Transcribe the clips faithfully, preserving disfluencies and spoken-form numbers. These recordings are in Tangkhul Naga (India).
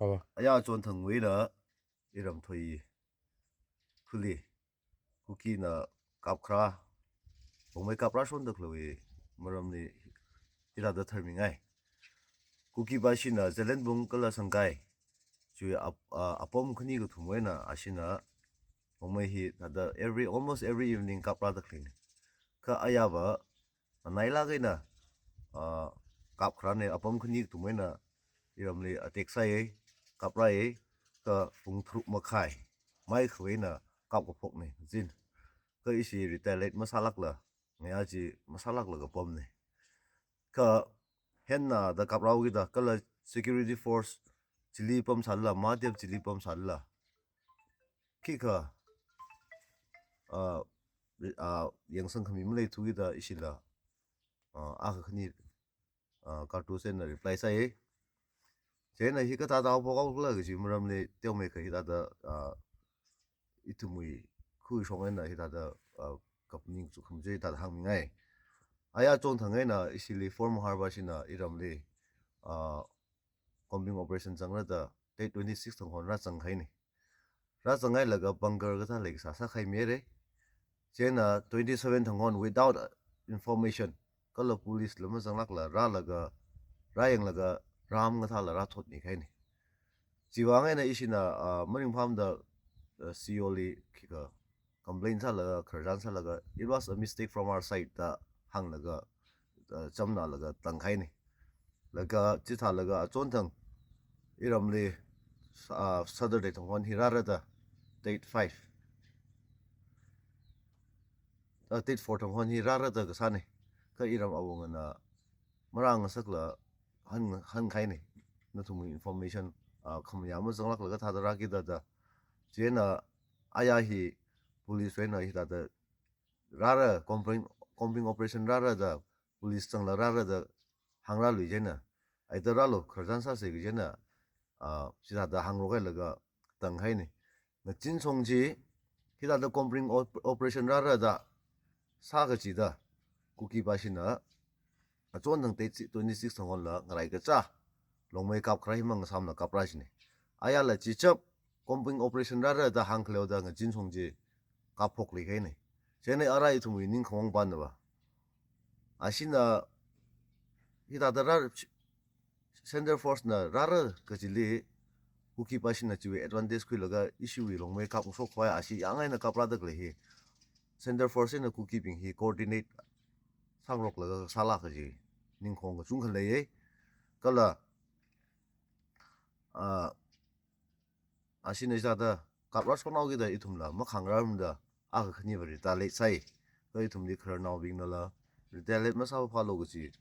Aya chonthangwui eina iram thoi khuli Kukina kapkharā, Longmei kaprāshonda khaleiwui maramli hithāda tharmingai. Kuki pāshina Zelenbung kala Sangkai, chiwui ap-, a, apam khani kathumwui eina ashina Longmei hithāda every, almost every evening kaprāda khaleina. Kha ayava, anailāk eina, a, kapkharāna, apam khani kathumwui eina iramli attack sāya, kaprāya, kha pung tharuk makhai, mai khavai eina kapkaphokna, zin. Kha ishi retaliate masālākla, ngayā chi masālākla kapamna. Kha henna da kaprāhaokida, kala security force chili pamsālala, Mahadev chili pamsālala, khikha, a, a, yangsang khami maleithukida ishila, a, akha khani, a, cartridge eina reply sāya. Chieina hi kathāda haophokhaokhala kaji maramli teomeikha hithāda, a, ithumwui khuishong eina hithāda, a, kaphaning chukkham chi hithāda hāngmingai. Aya chonthang eina ishili former harbor shina iramli, a, combing operation zangra da date twenty-six thang hon rāzanghaina. Rāzanghailaga bunker kathā leikasā sākhaimira. Chieina twenty-seven thang hon without, uh, information, kala police la mazanglākla rālaga, rāyanglaga ram kathāla rāthotmi kahaina. Chiwui vang eina ishina, uh, maringphāmada, uh, C O li khikha complain sālaga, khararchan sālaga, "It was a mistake from our side," da hānglaga, uh, chamnālaga tangkahaina. Laga chithālaga achonthang iramli, uh, Saturday thang hon hi rāra da, date five, uh, date four thang hon hi rāra da kasāna. Kha iram awungana marāngasakla hāng, hāngkahaina. Nathumwui information, uh, khamayā mazanglāklaga thāda rākida da. Chieina aya hi police wui eina hithāda rāra, combing, combing operation rāra da, police zangla rāra da hāngrālui chieina, "Aida rālu, khararchan sāsa," kaji eina, a, chithāda hāngrokhailaga tanghaina. Ngazin shong chi, hithāda combing op-, operation rāra da sā kachida, Kuki pāshina achonthang date twenty-six thang honla ngaraikacha Longmei kapkharā hi mangasāmana kaprā china. Ayala chichap combing operation rāra da hāngkhaleoda ngazin shong chi kapphokluikahaina. Chieina ara ithumwui ningkhawang pānava, ashina hithāda rā, center force na rāra kachili, Kuki pāshina chiwui advantage khuilaga ishiwui Longmei kapngashokkhavai, ashi yang eina kaprāda khalei hi center force eina Kukibing hi coordinate sāngaroklaga sāla kaji ningkhawang kachungkha leiya. Kala, a, ashina hithāda kaprāshonhaokida ithumla makhangrarmada, akha khaniva retaliate sāi. Kha ithumli khararnaobingnala retaliate masāphālu kaji,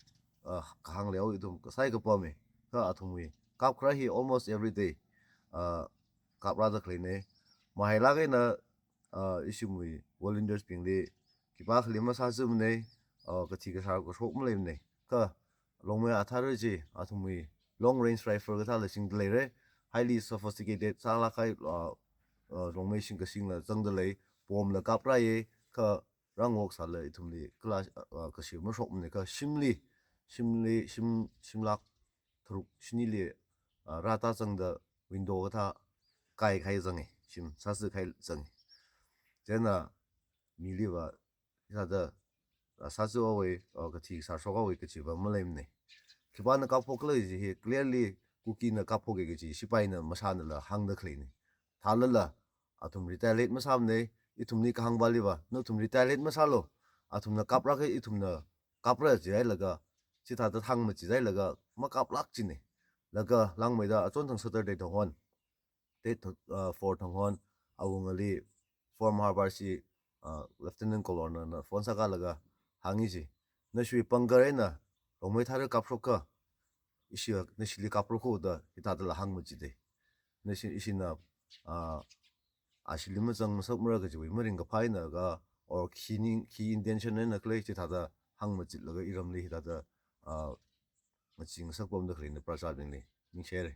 a, kahāng leihaowa ithum kasai kapama. Kha athumwui kapkharā hi almost every day, a, kaprāda khaleina. Mahailāk eina, a, ishimwui volunteers bingli khipākhali masāzimana, a, kathi kasār kashok maleimana. Kha Longmei athara chi athumwui long range rifle kathāla singda leira, highly sophisticated sālākkahai, a, a, Longmei shing kashingla zangda lei, bomb la kaprāya, kha rāngoksāla ithumli kala, a, a, kashi mashokmana. Kha shimli, shimli, shim, shimlāk tharuk shinili, a, rātā zangda window kathā kaikhai zanga, shim sāzikahai zanga. Chieina miliva hithāda, a, sāzihaowa, a, kathi kasār shokhaowa kajiva maleimana. Khipāna kapphok khala kaji hi clearly Kukina kapphoka kaji sipaina mashānala hāngda khaleina. Thālala athum retaliate masāmana, ithumli kahāng pāliva, nathum retaliate masālu, athumna kaprākha ithumna kapra jihailaga, chithāda thang machithailaga makaplāk china. Laga langmeida achonthang Saturday thang hon, date, uh, four thang hon, awungali former harbor shi, uh, Lieutenant Colonel na phone sākalaga hāngi ji, "Nashiwui bunker eina Longmei thara kapshokkha, ishi, nashili kapra kho da hithādala hāng machithei. Nashi, ishina, uh, ashili mazang masakmara kajiwui maringkaphā eina ka, or khi ning, khi intention eina khalei chithāda hāng machitlaga iramli hithāda, uh, ngachee ngasak pamda khaleina, prajabingli ningshihaira."